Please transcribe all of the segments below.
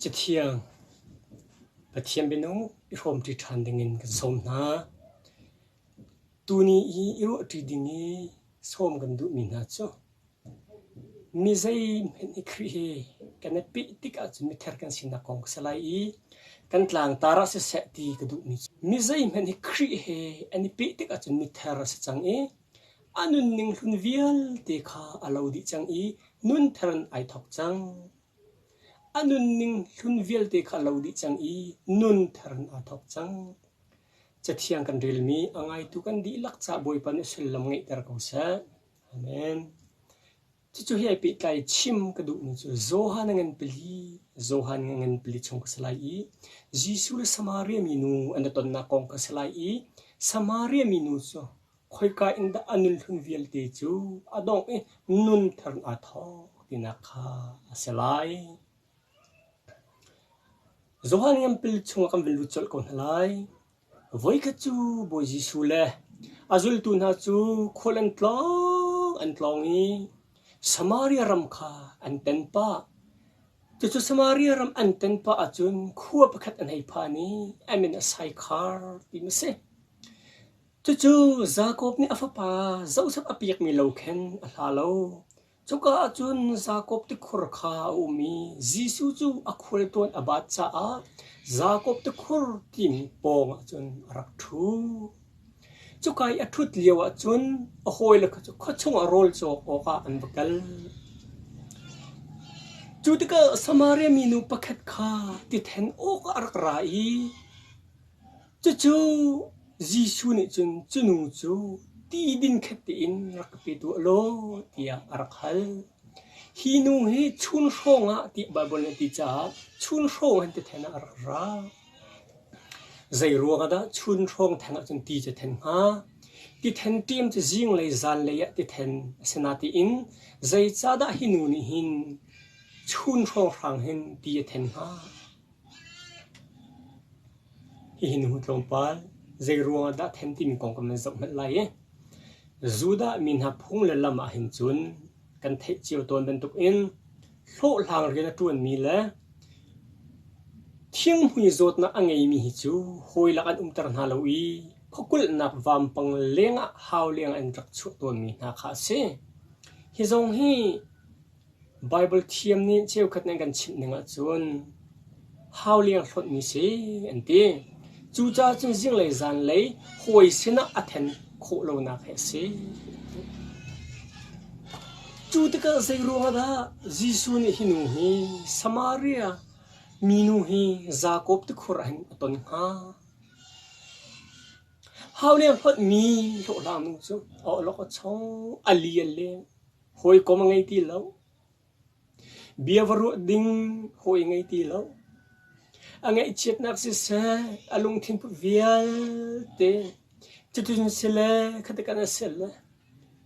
Cathiang Pathian bianung i hrawmṭi ṭhan dingin kan sawm hna. Tuni i i ruahṭi ding i sawm kan duhmi hna cu mi zeihmanh hi Khrih he kan i peh tik ahcun mither kan sinak kong ka si lai i kan tlangtar ah siseh ti ka duhmi cu mi zeihmanh hi Khrih he an i peh tik ahcun mither a si cang i a nunning hlun vialte kha a lo dih cang i nunthar in ai thawk cang. A nunning hlun vialte kha a lo dih cang i nunthar in aa thawk cang. Cathiang kan relmi a ngaitu kan dihlak ca Bawipa nih sullam ngeihter ko seh. Amen. Cucu hi ai pehtlai chim ka duhmi cu Johan a ngan pali, Johan a ngan pali chung ka si lai i Jesuh le Samaria minu an i tonnak kong ka si lai i Samaria minu cu Khoika in dah a nunhlun vialte cu a dongh i nunthar in aa thawk tinak kha a si lai. Johan nganpil chungah kan van lut colh ko hna lai. Voikhat cu Bawi Jesuh le a zultu hna cu khual an tlawng an tlawng i Samaria ram kha an tan pah. Cucu Samaria ram an tan pah ahcun khua pakhat an hei phan i a min a Saikhar ti a si. Cucu Jakob nih a fapa Josef a pekmi lo khin a hla lo. Cuka ah cun Jakob tikhur kha a um i Jesuh cu a khualtlawn a bat caah Jakob tikhur timi pawngah cun a rak ṭhu. Cuka i a ṭhut lioah cun a hawile kha cu khua chungah rawl cawk awkah an va kal. Cu tikah Samaria minu pakhat kha ti then awkah a rak ra i Cucu Jesuh nih cun cu nu cu ti din khat tein rak ka pe tuah law tiah a rak hal. Hi nu hi chun hrawng ah tiah Baibal nih a ti caah chun hrawng hin tithen ah a rak ra. Zei ruang ah dah chun hrawng theng ah cun ti cu a then hnga? Tithen ṭim cu zinglei zanlei ah tithen a si natein zeicahdah hi nu nih hin chun hrawnghrang hin ti a then hnga? Hihi nu tlawmpal zeiruang ah dah then timi kong kan van zoh hmanh lai i Judah mi hna phung le lam ah hin cun kan theih cio tawn bantukin hlawhhlang rian a ṭuanmi le thinghmui zawtnak a ngeimi hi cu hawi lak an umter hna lo i khuakulhnak vampang lengah hau lengah an rak chuah tawnmi hna kha a si. Hi zong hi Baibal thiam nih cheukhat nih an kan chimh ning ahcun hauliang hlonhmi si an ti. Cucaah cun zinglei zanlei hawi sinah a then khawh lonak hi a si. Cu tikah zeiruang ah dah Jesuh nih hi nu hi Samaria minu hi Jakob tikhur ah hin a ton hnga? Hauliang hlonhmi hlawhhlang nu cu a awlok a chong, a li a leng. Hawikom a ngei ti lo. Bia va ruah ding hawi a ngei ti lo. A ngaihchiatnak siseh, a lungthin put vialte cuticun si le khatikan a si le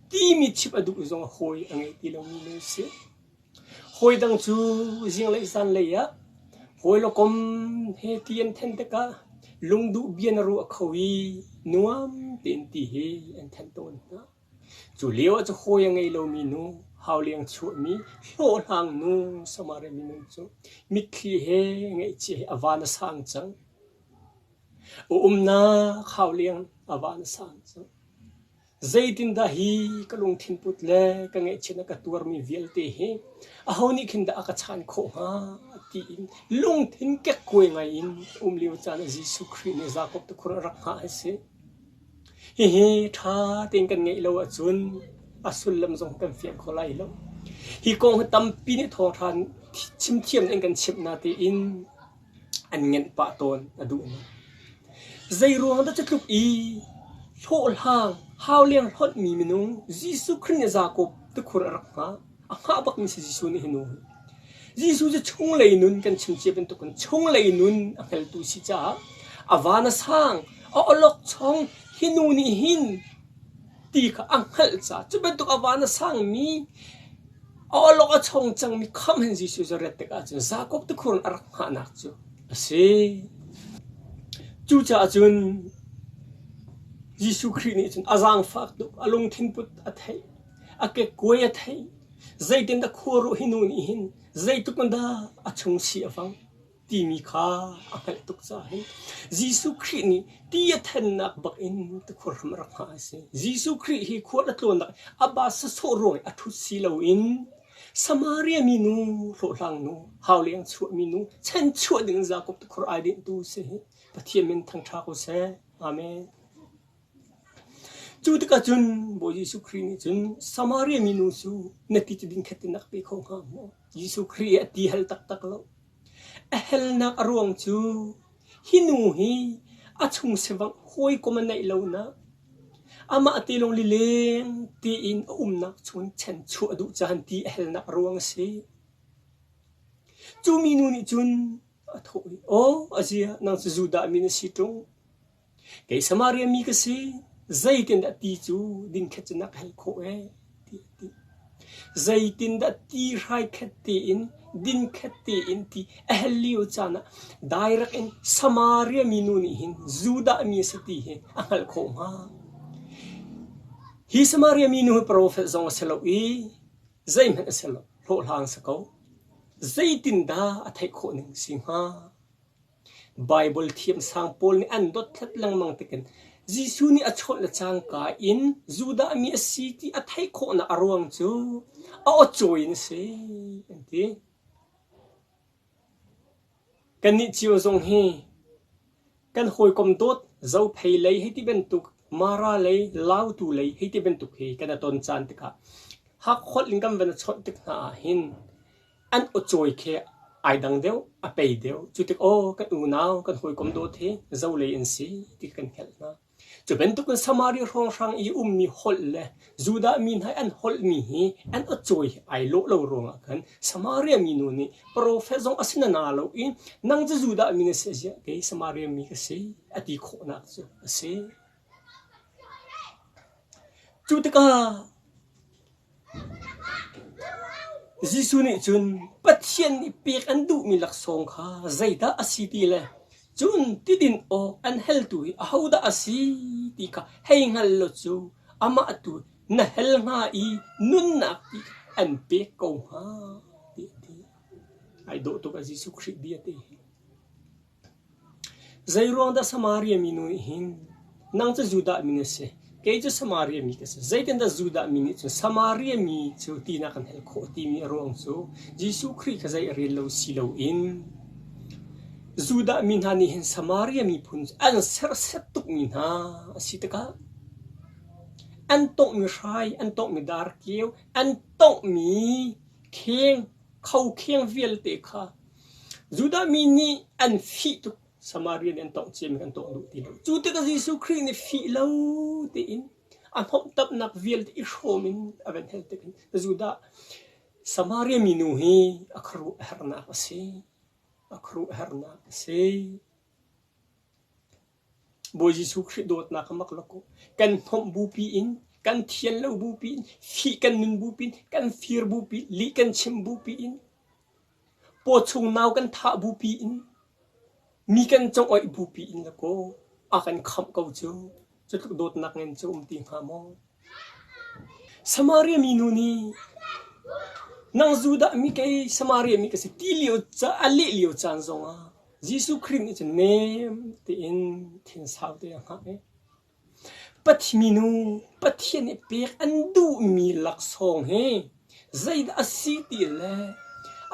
timi chimh a duh zong hawi a ngei ti lomi nu a si. Hawi dang cu zinglei zanlei ah hawi le kom he ti an then tikah lungduh bia na ruah kho i nuam tein ti hi an then tawn hna. Cu lio ah cu hawi a ngei lomi nu, hauliang chuahmi, hlawhhlang nu Samaria minung cu mitthli he ngaihchia he a van a sang cang. A umnak hauliang a van a sang cang. Zeitindah hi ka lungthin put le ka ngaihchiatnak ka tuarmi vialte hi aho nih khin dah a ka chan khawh hnga tiin lungthin kekkuai ngai in um lio caan ah Jesuh Khrih nih Jakob tikhur a rak hngah a si. Hihi ṭha tein kan ngeih lo ahcun a sullam zong kan fiang kho lai lo. Hi kong hi tampi nih thawngṭha chimthiam in kan chimh natein an ngenh pah tawn a duh hna. Zeiruang dah cutluk i hlawhhlang, hauliang hlonhmi minung Jesuh Khrih nih Jakob tikhur a rak hngah. A hngah bakmi si Jesuh nih hi nu hi. Jesuh cu chunglei nun kan chim cia bantukin chunglei nun a hngaltu si caah a van a sang, a awlokchong hi nu nih hin ti kha a hngalh caah cu bantuk a van a sangmi a awlok a chong cangmi kham hin Jesuh cu ret tikah cun Jakob tikhur in a rak hngahnak cu a si. Cucaah cun Jesuh Khrih nih cun a zaangfak tuk, a lungthin put a theih. A kekkuai a theih. Zeitindah khuaruah hi nu nih hin zeitluk in dah a chung si a fang. timi kha a hngalh tuk caah hin Jesuh Khrih nih ti a thennak bak in tikhur hram a rak hngah a si. Jesuh Khrih hi khual a tlawnnak a ba sawsawh ruang i a ṭhut si loin Samaria minu, hlawhhlang nu, hauleng chuahmi nu, chanchuah ding Jakob tikhur ai dinhtu a si. Pathian min thangṭha ko seh. Amen. Cu tikah cun Bawi Jesuh Khrih nih cun Samaria minu cu na ti cu ding khat in na ka pe kho hnga maw? Jesuh Khrih a ti hal taktak lo. A helnak a ruang cu hi nu hi a chung sivangh hawikom a neih lonak, amah te lawng lileng tiin a umnak chung chanchuah a duh caan ti a helnak a ruang a si. Cu minu nih cun a thawh i, Aw, a zia, nang cu Judah mi na si ṭung. Kei Samaria mi ka si, zeitindah ti cu dingkhet cu na ka hel khawh ee? tiah a ti. Zeitindah ti hraikhat tein dinkhat tein ti a hel lio caan ah direct in Samaria minu nih hin Judah mi a si ti hi a hngalh khawh hnga? Hi Samaria minu hi profet zong a si lo i zeihmanh a si lo, hlawhhlang si ko. Zeitindah a theih khawh ning si hnga? Baibal thiamsang pawl nih an dothlat lengmang tikin Jesuh nih a chawnh le cangka in Judah mi a si ti a theih khawhnak a ruang cu a awcawi in a si an ti. Kannih cio zong hi kan hawikom dawt Zophei lei hei ti bantuk, Mara lei, Lautu lei hei ti bantuk hi kan i ton caan tikah Hakholh in kan van i chawnh tik hna ahhin an awcawi khi ai dang deuh, a pei deuh. Cu tik aw kan unau, kan hawikom dawt hi zolei an si ti kan hngalh hna. Cu bantukin Samaria hrawnghrang i ummi holh le Judah mi hna i an holhmi hi an awcawi hi ai lawh lo ruangah khan Samaria minu nih profet zong a si na lo i nang cu Judah mi na si ziah kei Samaria mi ka si a ti khawhnak cu a si. Cu tikah Jesuh nih cun Pathian nih pek an duhmi laksawng kha zeidah a si ti le cun tidin awk an haltu hi ahodah a si ti kha hei hngal law cu amah tu na hal hnga i nunnak ti kha an pek ko hnga tiah a ti. Ai dawh tuk a Jesuh Khrih bia te hi. Zeiruang dah Samaria minu nih hin nang cu Judah mi na si, kei cu Samaria mi ka si. Zeitindah Judah mi nih cun Samaria mi cu ti na kan hal khawh timi a ruang cu Jesuh Khrih kha zei a rel lo si loin Judah mi hna nih hin Samaria miphun cu an serhsat tukmi hna a si tikah an tonghmi hrai, an tonghmi darkeu, an tonghmi kheng, khokheng vialte kha Judah mi nih an fih tuk. Samaria nih an tongh ciami an tongh duh ti lo. Cu tikah Jesuh Khrih nih fih lo tein a hnawmhtamnak vialte i hrawm in a van hel tik in Judah Samaria minu hi a khuaruahharnak a si. A khuaruahharnak a si. Bawi Jesuh Khrih dawtnak a mak lo ko. Kan hnawmh bupi in, kan thian lo bupi in, fih kan nun bupi in, kan fir bupi, lih kan chim bupi in, pawchung nau kan thah bupi in, mi kan congoih bupi in la kaw a kan khamh ko cu. Cu tluk dawtnak ngan cu um ti hnga maw? Samaria minu nih nang Judah mi kei Samaria mi ka si ti lio ca a leh lio caan zongah Jesuh Khrih nih cun nem tein thinsau te a hngah i Pathminu Pathian nih pek an duhmi laksawng hi zeidah a si ti le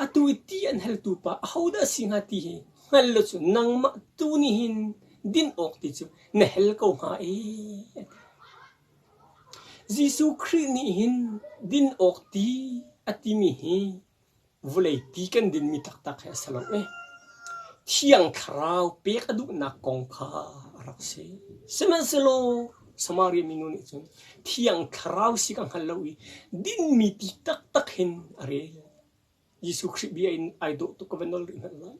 atu i ti an haltu pa ahodah a si hnga ti hi hngal lo cu nangmah tu nih hin din awk ti cu na hel ko hnga i a ti. Jesuh Khrih nih hin din awk ti a timi hi Vawlei ti kan dinmi taktak hi a si lo i Thiang Thlarau pek a duhnak kong kha a rak si. Sihmanhsehlaw Samaria minu nih cun Thiang Thlarau si ka hngal lo i dinmi ti taktak hin a rel. Jesuh Khrih bia in ai dawh tuk ka va nol rih hmanh lai.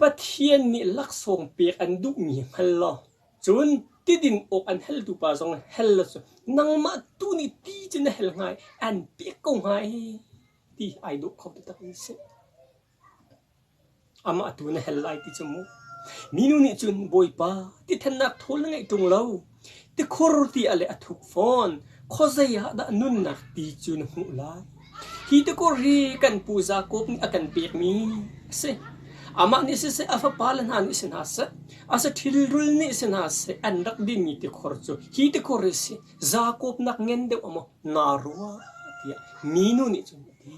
Pathian nih laksawng pek an duhmi hngal law cun tidin awk an haltu pa zong hal law cu nangmah tu nih ti cu na hal hnga i an pek ko hnga i ti ai dawh kho taktak mi si. Amah tu na hal lai ti cu mu. Minu nih cun Bawipa tithennak thawl na ngeih ṭung lo tikhur ti ah le a thuk fawn khuazei ah dah nunnak ti cu na hmuh lai. Hi tikhor hi kan pu Jakob nih a kan pekmi a si. Amah nih siseh, a fapale hna nih si hna seh, a saṭhilrul nih si hna seh, an rak dinmi tikhor cu hi tikhor hi si. Jakob nak ngen deuh a maw naa ruah tiah minu nih cun a ti.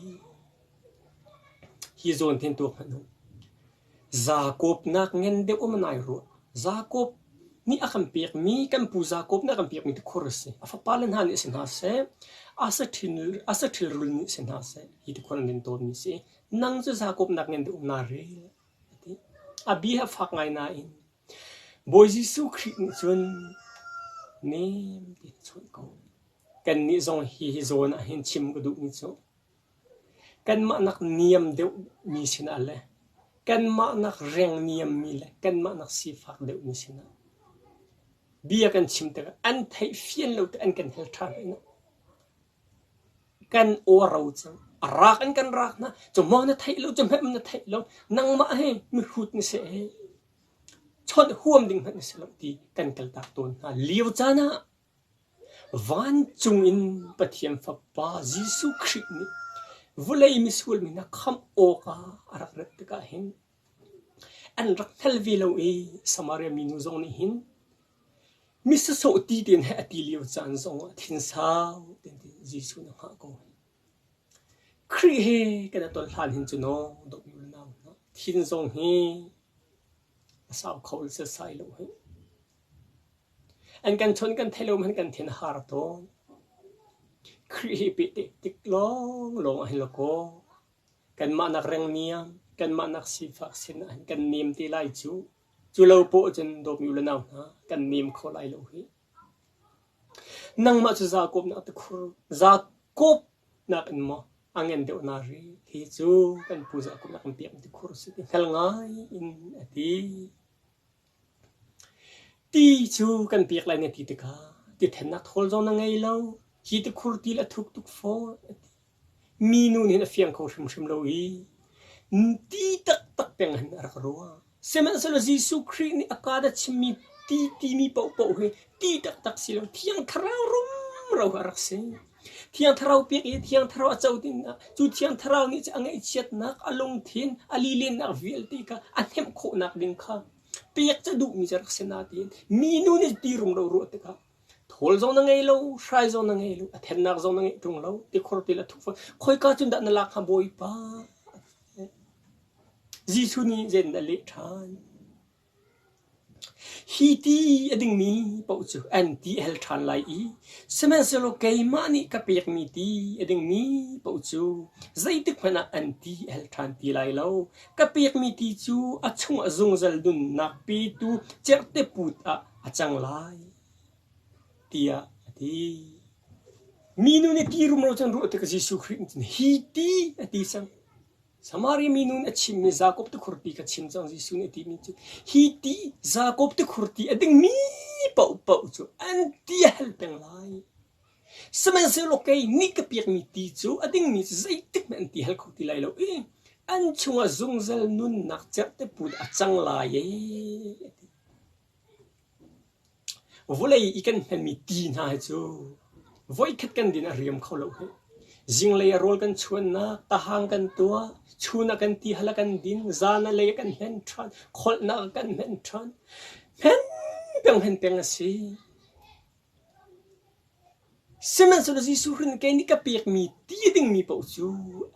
Hi zawn hin tuak hmanh u. Jakob nak ngen deuh a maw nai ruah? Jakob nih a kan pekmi, kan pu Jakob nih a kan pekmi tikhor a si. A fapale hna nih si hna seh, a saṭhilrul nih si hna seh, hi tikhor an din tawnmi a si. Nang cu Jakob nak ngen deuh naa rel, a ti. A bia a fak ngai nain Bawi Jesuh Khrih nih cun nem tein a chawnh ko. Kannih zong hi hi zawn ah hin chim ka duhmi cu Kanmah nak niam deuhmi sinah le kanmah nak reng niammi le kanmah nak sifak deuhmi sinah bia kan chim tikah an theih fian lo tik an kan hal ṭhan hna. Kan aw a ro cang. A rak in kan rak hna. Cu maw na theih lo, cu hmanh na theih lo. Nangmah hi mihrut na si ee. Chawnh huam ding hmanh na si lo ti kan kaltak tawn hna. Lio caan ah Vancung in Pathian Fapa Jesuh Khrih nih vawlei misual mi hna khamh awkah a rak rat tikah hin an rak hngal ve lo i Samaria minu zong nih hin misasawh ti tein he a ti lio caan zongah thinsau tein Jesuh na hngah ko. Khrih he kan i ton hlan hin cu naw dawtmi u le nau hna thin zong hi a sau kho setsai lo hih. An kan chawnh kan theih lo hmanh kan thin a har tawn. Khrih hi pehtlaih tik lawnglawng ah hin la kaw kanmah nak reng niam, kanmah nak sifak sin ah hin kan nem te lai cu. Cu lo poah cun dawtmi u le nau hna kan nem kho lai lo hih. Nangmah cu Jakob nak tikhur, Jakob nakin maw a ngen deuh na ri? Hi cu kan pu Jakob nak in pek tikhur si ti hngal ngai in a ti. Ti cu kan pek lai na ti tikah ti thennak thawl zong na ngei lo. Hi tikhur til a thuk tuk fawn a ti. Minu nih hin a fiang kho hrimhrim lo i ti taktak peng hin a rak ruah. Sihmanhsehlaw Jesuh Khrih nih a kaa a chimmi ti timi paohpaoh hi ti taktak si lo Thiang Thlarau rumro a rak si. Thiang Thlarau pek i Thiang Thlarau a co dingah cu Thiang Thlarau nih a ngaihchiatnak, a lungthin, a lilennak vialte kha a hnemh khawhnak ding kha pek cu a duhmi cu a rak si nain minu nih ti rumro ruah tikah thawl zong na ngei lo, hrai zong na ngei lo, a thennak zong na ngeih ṭung lo, tikhor te le thuk fawn. Khoika cun dah na lak hnga Bawipa? Jesuh nih zeitin a leh ṭhan? Hi ti a dingmi paoh cu an ti a hel ṭhan lai i sihmanhsehlaw keimah nih ka pekmi ti a dingmi paoh cu zeitikhmanh ah an ti a hel ṭhan ti lai lo. Ka pekmi ti cu a chungah zungzal nunnak petu cerhte put ah a cang lai, tiah a ti. Minu nih ti rumro cun ruah tikah Jesuh Khrih nih cun hi ti a ti cang. Samaria minu nih a chimmi Jakob tikhur ti kha chim cang Jesuh nih a timi cu hi ti Jakob tikhur ti a dingmi paohpaoh cu an ti a hal peng lai. Sihmanhsehlaw kei nih ka pekmi ti cu a dingmi cu zeitik hmanh an ti hal kho ti lai lo i an chungah zungzal nunnak cerhte put a cang lai ee a ti. Vawlei i kan hmanmi ti hna hi cu voikhat kan din a riam kho lo hih. Zinglei ah rawl kan chuannak, tahang kan tuah, chun ah kan ti hal ah kan din, zan ah lei ah kan hmen ṭhan, kholhnak ah kan hmen ṭhan. Hmen peng hmen peng a si. Sihmanhsehlaw Jesuh Khrih nih kei nih ka pekmi ti dingmi paoh cu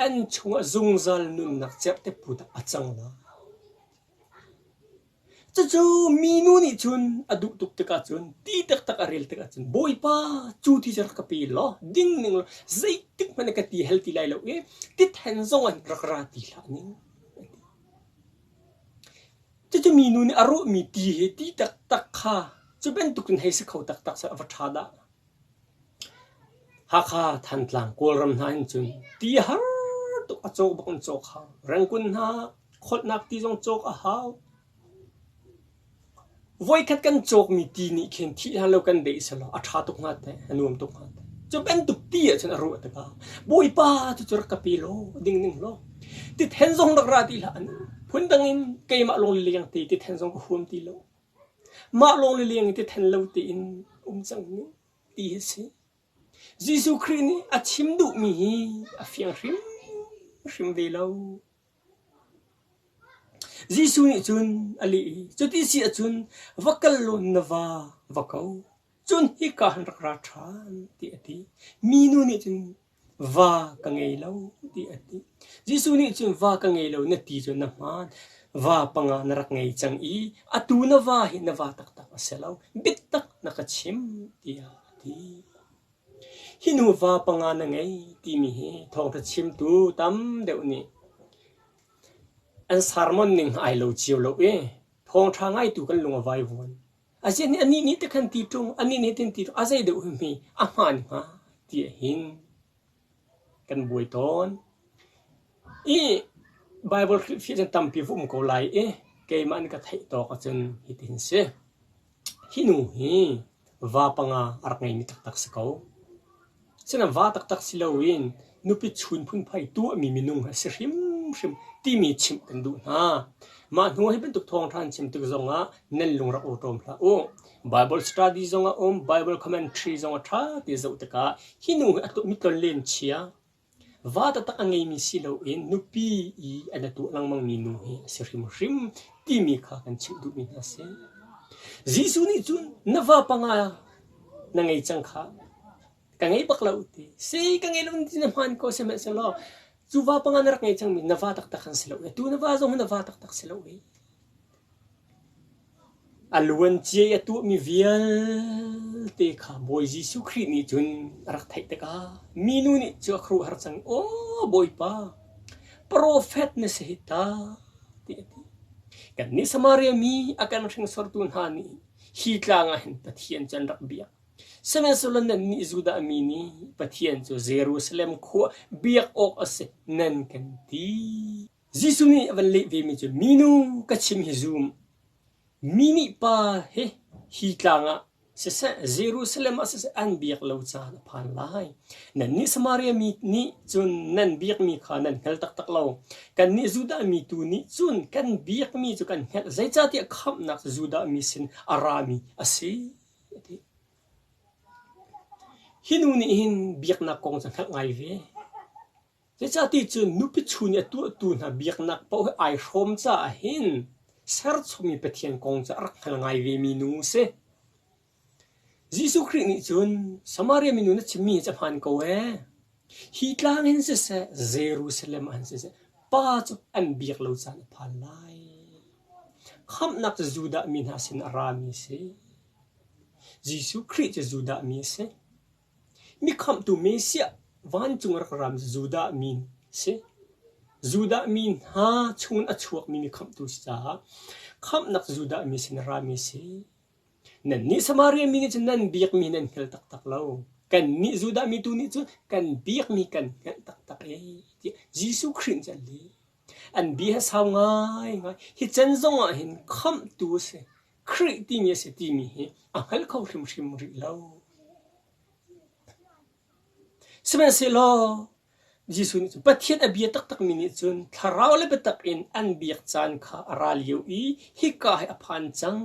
an chungah zungzal nunnak cerhte put ah a cang lai. Cucu minu nih cun a duh tuk tikah cun ti taktak a rel tikah cun Bawipa cu ti cu rak ka pe law ding ning law zeitik hmanh ah ka ti hal ti lai lo i tithen zong ah rak ra ti hlah ning a ti. Cucu minu nih a ruahmi ti hi ti taktak kha cu bantuk in hei si kho taktak seh a va ṭha dah. Hakha, Thantlang, Kawlram hna hin cun ti a har tuk a cawk bak in cawk hau. Rengkun hna kholhnak ti zong cawk a hau. Voikhat kan cawkmi ti nih khin thih hlan lo kan deih selaw a ṭha tuk hnga teh, a nuam tuk hnga teh. Cu bantuk ti ahcun a ruah tikah Bawipa cucu rak ka pe law, ding ning law, tithen zong rak ra ti hlah an. Phundang in keimah lawng leng te tithen zong ka huam ti lo. Mah lawng le leng i tithen lo tein um cang ning ti hi si. Jesuh Khrih nih a chim duhmi hi a fiang hrimhrim. hrimhrim ve lo. Jesuh nih cun a leh i, Cuti si ahcun va kal law na va va ko, cun hika han rak ra ṭhan, tiah a ti. Minu nih cun, Va ka ngei lo, tiah a ti. Jesuh nih cun va ka ngei lo na ti cu na hmaan. Va panga na rak ngei cang i atu na va hi na va taktak a si lo. Biatak na ka chim, tiah a ti. Hi nu va panga na ngei timi hi thawngṭha chimtu tam deuh nih an sermon ning ai lo cio lo i thawngṭha ngaitu kan lung a vaivuan. Aziah nih anih nih tikhan ti ṭung, anih nih tin ti ṭung, a zei deuh hi a hmaan hnga ti hin kan buai tawn. I Bible hrilhfiah cun tampi va um ko lai i keimah nih ka theih tawk ahcun hitin si. Hi nu hi va panga a rak ngeimi taktak si ko. Sinain va taktak si loin nupi chun phunphai tuahmi minung a si hrimhrim timi chimh kan duh hna. Mah hnu hi bantuk thawngṭha an chim tik zongah nan lung rak awṭawm hlah u. Bible study zong a um, Bible commentary zong a ṭha ti zoh tikah hi nu hi a tuahmi tlonlen chia Va taktak a ngeimi si loin nupi i an a tuah lengmangmi nu hi a si hrimhrim timi kha kan chimh duhmi hna a si. Jesuh nih cun na va panga na ngei cang kha ka ngei bak lo ti. Si ka ngei lo ti na hmaan ko sihmanhsehlaw cu va panga na rak ngei cangmi na va taktak an si lo i tu na va zong hi na va taktak si lo i A luancia i a tuahmi vialte kha Bawi Jesuh Khrih nih cun a rak theih tikah minu nih cu a khuaruahhar cang. Aw Bawipa, profet na si hi ta, tiah a ti. Kannih Samaria mi a kan hringsortu hna nih hi tlang ah hin Pathian cu an rak biak. Sihmanhsehlaw nannih Judah mi nih Pathian cu Jerusalem khua biak awk a si nan kan ti. Jesuh nih a van leh vemi cu minu ka chim hi zum. Mi nih pa hi hi tlang ah siseh Jerusalem ah siseh an biak lo caan a phan lai. Nannih Samaria mi nih cun nan biakmi kha nan hngal taktak lo. Kannih Judah mi tu nih cun kan biakmi cu kan hngalh. Zeicahtiah khamhnak cu Judah mi sin a rami a si. A ti. Hi nu nih hin biaknak kong cu a hngalh ngai ve. Zeicahti cun nupi chun i a tuahtu hna biaknak paoh hi ai hrawm caah hin serchommi Pathian kong cu a rak hngal ngai vemi nu a si. Jesuh Khrih nih cun Samaria minu na chimmi hi cu a hmaan ko ee. Hi tlang hin siseh, Jerusalem ah hin siseh, Pa cu an biak lo caan a phan lai. Khamhnak cu Judah mi hna sin a rami a si. Jesuh Khrih cu Judah mi a si. Mi khamhtu Messiah vancung a rak ram cu Judah mi si. Judah mi hna chungin a chuakmi mi khamhtu si caah khamhnak Judah mi sin a rami a si. Nannih Samaria mi nih cun nan biakmi nan hngal taktak lo. Kannih Judah mi tu nih cun kan biakmi kan hngalh taktak ee tiah Jesuh Khrih nih cun a leh. An bia hi a sau ngaingai. Hi can zongah hin khamhtu a si. Khrih timi a si timi hi a hngal kho hrimhrim rih lo. Sihmanhsehlaw Jesuh nih cun Pathian a bia taktakmi nih cun thlarau le biatak in an biak caan kha a ra lio i hika hi a phan cang.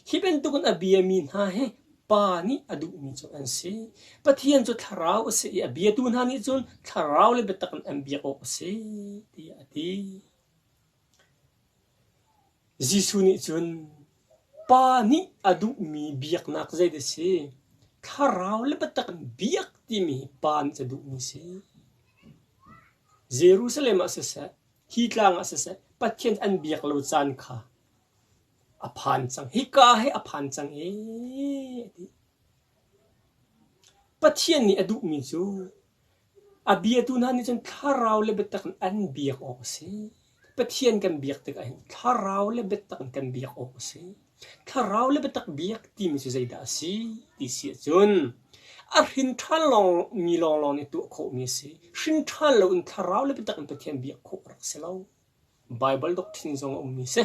Hi bantukin a biami hna hi Pa nih a duhmi cu an si. Pathian cu thlarau a si i a biatu hna nih cun thlarau le biatak in an biak awk a si tiah a ti. Jesuh nih cun Pa nih a duhmi biaknak zeidah a si? Thlarau le biatak in biak timi hi Pa nih a duhmi a si. Jerusalem ah siseh, hi tlang ah siseh, Pathian an biak lo caan kha a phan cang. Hika hi a phan cang ee a ti. Pathian nih a duhmi cu A biatu hna nih cun thlarau le biatak in an biak awk a si. Pathian kan biak tikah hin thlarau le biatak in kan biak awk a si. Thlarau le biatak biak timi cu zeidah a si ti si ahcun a hrin ṭhan lawng mi lawnglawng nih tuah khawhmi a si. Hrin ṭhan loin thlarau le biatak in Pathian biak khawh a rak si lo. Baibal doctrine zong a ummi a si.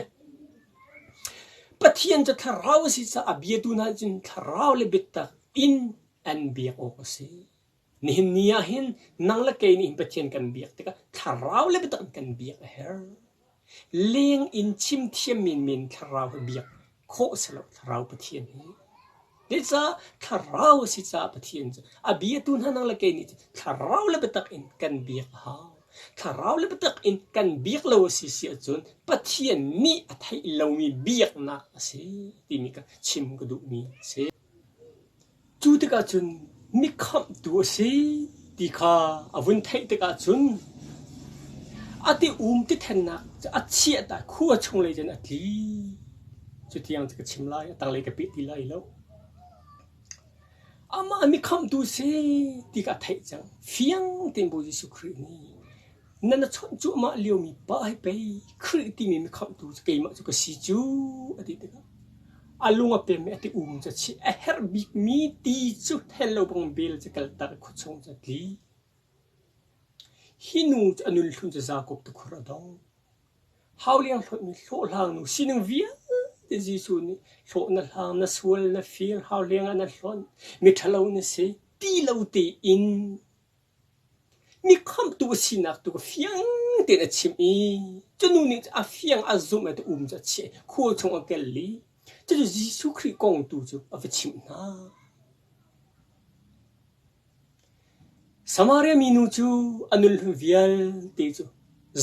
Pathian cu thlarau a si caah a biatu hna nih cun thlarau le biatak in an biak awk a si. Nihin ni ah hin nang le kei nih hin Pathian kan biak tikah thlarau le biatak in kan biak a herh. Leng in chim thiam menmen thlarau hi biak khawh si lo thlarau Pathian hi. Zeicah thlarau a si caah Pathian cu a biatu hna nang le kei nih thlarau le biatak in kan biak a hau. Thlarau le biatak in kan biak lo a si si ahcun Pathian nih a theih lomi biaknak a si timi ka chim ka duhmi a si. Cu tikah cun mi khamhtu a si ti kha a vun theih tikah cun a ti um ti thennak cu a chiah ta khua chung lei cun a tli. Cu tiang cu ka chim lai, a tanglei ka peh ti lai lo. Amah mi khamhtu si ti kha a theih cang. Fiang tein Bawi Jesuh Khrih nih nan na chawnh cuahmah liomi pa hi pei Khrih timi mi khamhtu cu keimah cu ka si cu a ti tikah a lung a pem i a ti um cu a chih. A herh bikmi ti cu thel lo bang bel cu kaltak i khuachung cu a tli. Hi nu cu a nun hlun cu Jakob tikhur a dong. Hauliang hlawtmi hlawhhlang nu sining vialte Jesuh nih hlawh na hlang, na sual, na fir, hauliang ah na hlonh, miṭhalo na si ti lo tein mi khamhtu a sinak tu kha fiang tein a chimh i cu nu nih a fiang a zumh i a um cu a chiah i khua chung a kel i cucu Jesuh Khrih kong tu cu a va chimh hna. Samaria minu cu a nunhlun vialte cu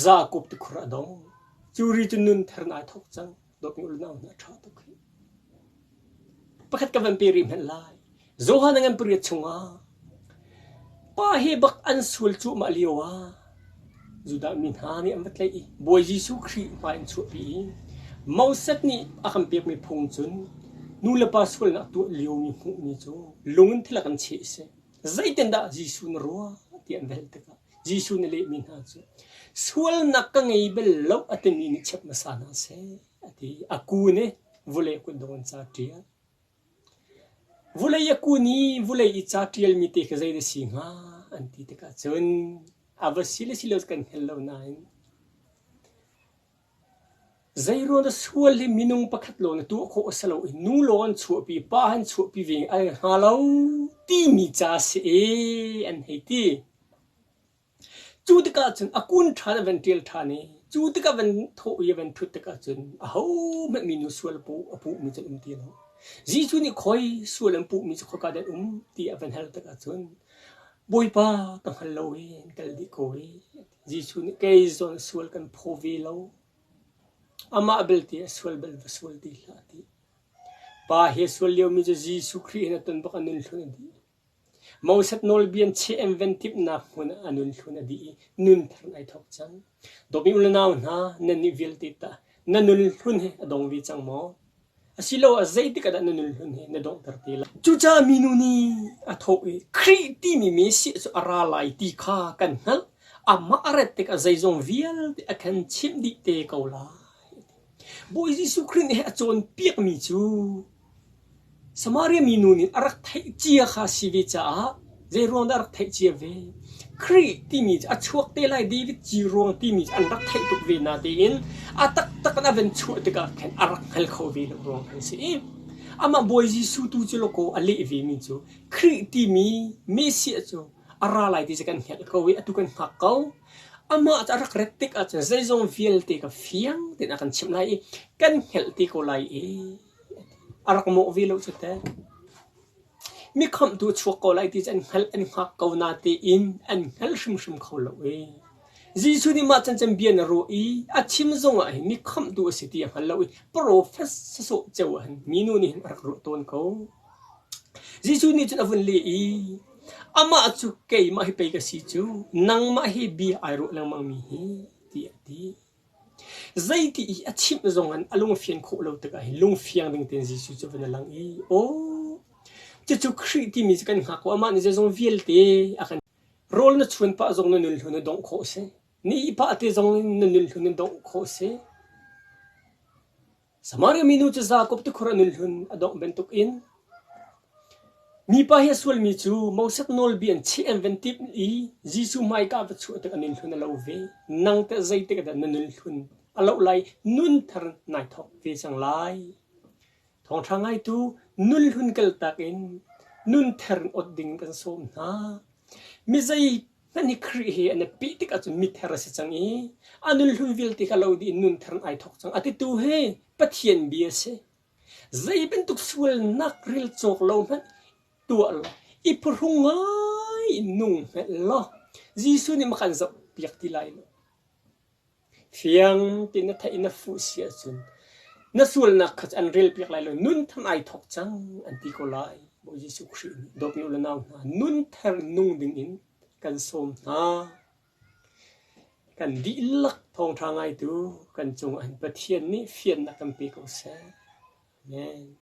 Jakob tikhur ah a dong. Cu ri cu nun thar in ai thawk cang. Dawtmi u le nau hna a ṭha tuk hih. Pakhat ka van pe rih hmanh lai. Johan a ngan pariat chungah pa he bak an sual cuahmah lio ah Judah mi hna nih an va tlaih i Bawi Jesuh Khrih hmai an chuahpi i Moses nih a kan pekmi phung cun nu le pa sualnak tuah liomi hmuhmi cu lung in thil a kan cheh a si. Zeitindah Jesuh na ruah tiah an va hal tikah Jesuh nih a lehmi hna cu sualnak ka ngei bal lo a timi nih chep hmasa hna seh a ti. A kun i vulei a kutdong in ca a ṭial. Vulei a kun i vulei i ca ṭialmi te kha zei dah si hnga an ti tikah cun a va si le si lo cu kan hngal lo nain Zeiruang dah sual hi minung pakhat lawng na tuah khawh a si lo i nu lawng an chuahpi, pa an chuahpi ve ai hnga lo timi ca a si e an hei ti. Cu tikah cun a kun ṭhan a van ṭial ṭhan i cu tikah van thawh i a van ṭhut tikah cun ahohmanh minu sual a puhmi cu an um ti lo. Jesuh nih khoi sual an puhmi cu khoika dah an um ti a van hal tikah cun Bawipa ka hngal lo i an kal dih ko i Jesuh nih kei zawn sual kan phaw ve lo. Amah belte a sual bal va sual ti hlah a ti. Pa he sual liomi cu Jesuh Khrih he na ton bak a nun hlun a dih. Moses nawlbia in cheh an van timhnak hmun ah a nun hlun a dih i nun thar ai thawk cang. Dawtmi u le nau hna, nannih vialte tah na nun hlun hi a dong ve cang maw? Asiloah zeitik ah dah na nun hlun hi na donghter te lai? Cucaah minu nih a thawh i Khrih timi Messiah cu a ra lai ti kha kan hngalh. Amah a rat tikah zeizong vialte a kan chimh dih te ko lai. Bawi Jesuh Khrih nih a cawnpiakmi cu Samaria minu nih a rak theih cia kha a si ve caah zeiruang dah a rak theih cia ve? Khrih timi cu a chuak te lai David ci ruang timi cu an rak theih tuk ve natein a taktak in a van chuah tikah khan a rak hngal kho ve lo ruang khan si i amah Bawi Jesuh tu cu lawkaw a leh vemi cu Khrih timi Messiah cu a ra lai ti cu kan hngalh ko i atu kan hngak ko. Amah cu a rak rat tik ahcun zeizong vialte ka fiang tein a kan chimh lai i kan hngalh te ko lai i a rak mawh ve lo cu teh. Mi khamhtu a chuak ko lai ti cu an hngalh an hngak ko natein an hngal hrimhrim kho lo i Jesuh nih mah cancan bia na ruah i a chim zongah hin mi khamhtu a si ti a hngal lo i profet sawsawh ceo ah hin minu nih hin a rak ruah tawn ko. Jesuh nih cun a vun leh i amah cu keimah hi pei ka si cu nangmah hi bia ai ruah lengmangmi hi tiah a ti. Zeiti i a chimh zong in a lungfian khawh lo tikah hin lungfiang ding tein Jesuh cu a van i lang i, Aw, cucu Khrih timi cu kan hngak ko, amah nih zeizong vialte a kan rawl na chuan pah zong na nun hlun na dongh khawh a si. Ni pah te zong in na nun hlun na dongh khawh a si. Samaria minu cu Jakob tikhur a nun hlun a dongh bantukin mipa hi a sualmi cu Moses nawlbia in cheh an van timh i Jesuh hmaika va chuah tik a nun hlun a lo ve. Nang teh zeitik ah dah na nun hlun a loh lai? Nun thar nai thawk ve cang lai. Thawngṭha ngaitu nun hlun kaltak in nun thar in ot ding kan sawm hna. Mi zei hmanh hi Khrih he an i peh tik ahcun mither a si cang i a nun hlun vialte kha lo dih in nun thar in ai thawk cang. A titu hi Pathian bia a si. Zei bantuk sualnak ril cawk lo hmanh tuah law i phuhrung ngai in nung hmanh law Jesuh nih makan zoh. piak ti lai lo. Fiang tein na theih i na fuh si ahcun na sualnak kha cu an rel piak lai lo. Nun tham ai thawk cang an ti ko lai. Bawi Jesuh Khrih nih dawtmi u le nau hna nun thar nung ding in kan sawm hna. Kan dihlak thawngṭha ngaitu kan cungah hin Pathian nih fiannak kan pe ko seh. Amen.